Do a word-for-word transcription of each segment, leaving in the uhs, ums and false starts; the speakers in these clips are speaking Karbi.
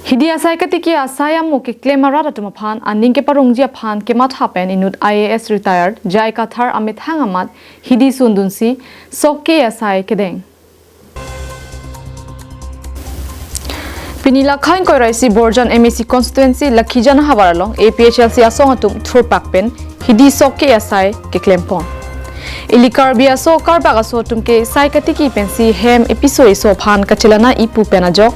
Hidi asai katiki asai amo keklem arat atum aphan aning keparongji aphan kematha pen inut I A S retired J I Kathar amethang amat hidi sundunsi sok-e asai kedeng. Pini Lakhain Koiraisi Borjan M A C constituency Lakhijan havar along A P H L C asong atum thurpak pen hidi sok-e asai keklem pon. Ili Karbi aso Karbak aso atum ke sai katiki pensi hem episo eso aphan kachelang-i pu pen ajok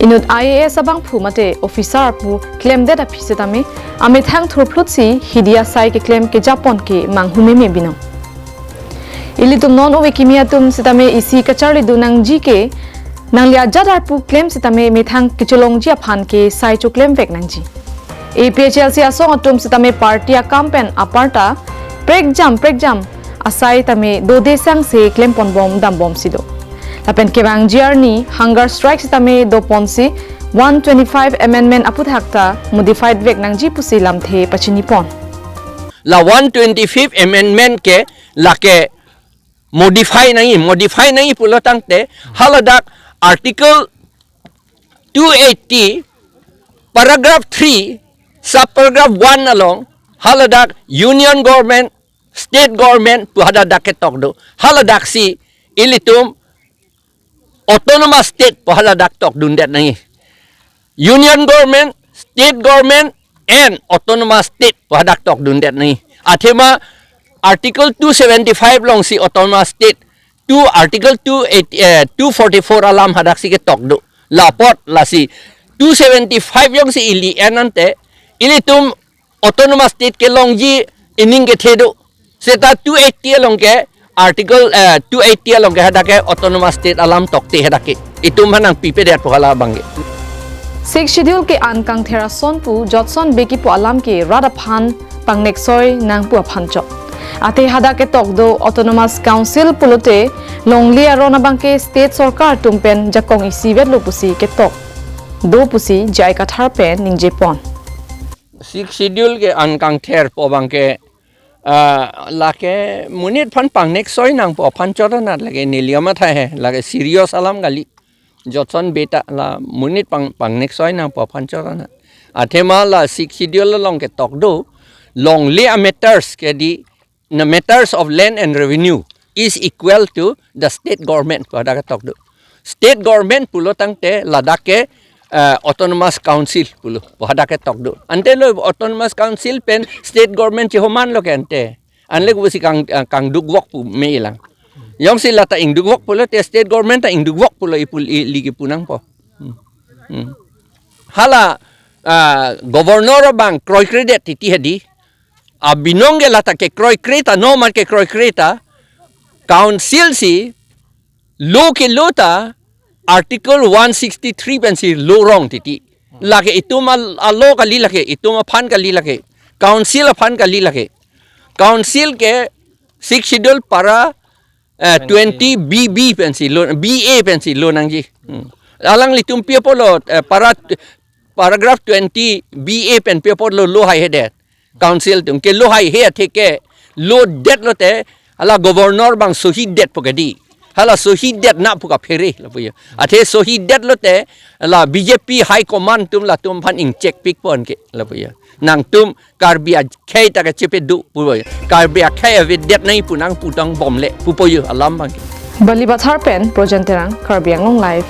inut I A S abangphu mate officer pu klemdet aphi setame amethang thurphlutsi hidi asai keklem kejapon ke manghu meme binong. Ilitum non ove kimi atum setame isi kacharli dun nangji ke nangli ajat arpu klem setame methang kecholongji aphan ke sai choklem vek nangji. A P H L C asong atum setame party akam pen aparta prekjam prekjam asai tame dode sangse klem pon bom dam bomsi do. Lapen kevangji arni hunger strike setame do ponsi one twenty-five amendment aputhak ta modified vek nangji pusi lamthe pachini pon. La one twenty-fifth amendment ke lake modify nangji, modify nangji pulo tangte haladak Article two eighty, paragraph three, subparagraph one along haladak Union Government, State Government pu haladak ketok do. Haladak si ilitum Autonomous State pu haladak tokdundet nangji. Union Government, State Government and Autonomous State pu hadak tokdundet nangji. Athema Article two seventy-five alongsi Autonomous State, two Article two eight, eh, two forty-four alam hadaksi ketok do. La apot lasi two seventy-five alongsi ili en ante ilitum Autonomous State kelongji ining kethe do. Seta two eighty along ke Article, eh, two eighty along ke hadak ke Autonomous State alam tokte hadak ke. Itum aphan nangpipedet pu hala abang ke. Sixth Schedule ke an kangther ason pu jotson beki pu alam ke rat aphan pangneksoi nang pu aphan chot. Athe hadak ketok do Autonomous Council pulote longle aron abang ke state sorkar atum pen jakong isivet lo pusi ketok do pusi J I Kathar pen ningje pon. Sixth Schedule ke an kangther pu abang ke, ah, lake monit aphan pangneksoi nang pu aphan chot anat lake neli amatha he, lake serious alam kali. Jotson beta la monit pang, pangneksoi nang pu aphan chot anat. Athema la Sixth Schedule along ketok do longle a matters ke di, the matters of land and revenue is equal to the state government pu hadak ketok do. State government pulo tangte ladak ke, eh, Autonomous Council pulo pu hadak ketok do. Ante lo Autonomous Council pen state government chihoman lo ke ante. Anle kusi kang, eh, kangdukvok pu me ilang. Jongsi lata ingdukvok pulote state government ta ingdukvok pulo ipul i, ligi punangpo. Hmm. Hmm. Hala, ah, governor abang kroikredet titi hadi. Abinong ke lata kekroikre ta, no mar kekroikre ta. Council si law kelo ta Article one sixty-three pensi law rong titi. Lake itum al-, a-law kali lake, itum aphan kali lake. Council aphan kali lake. Council ke Sixth Schedule para, eh, twenty B B pensi law, B A pensi law nangji. Hmm. Alanglitum pi apotlo, eh, para, paragraph twenty B A pen pi apotlo law haihedet. Council atum ke law haihe athe ke law det lote hala governor abang sohi det pu ke di. Hala sohi det nang pu kaphere lapu ya. Athe sohi det lote hala B J P high command atum latum aphan ingchek pik pon ke lapu ya. Nangtum Karbi akhei ta kachepedu pu ya. Karbi akhei avedet nangji pu nang putang bomle pupo ya alam abang ke. Balipathar pen Projen Terang, Karbi Anglong Live.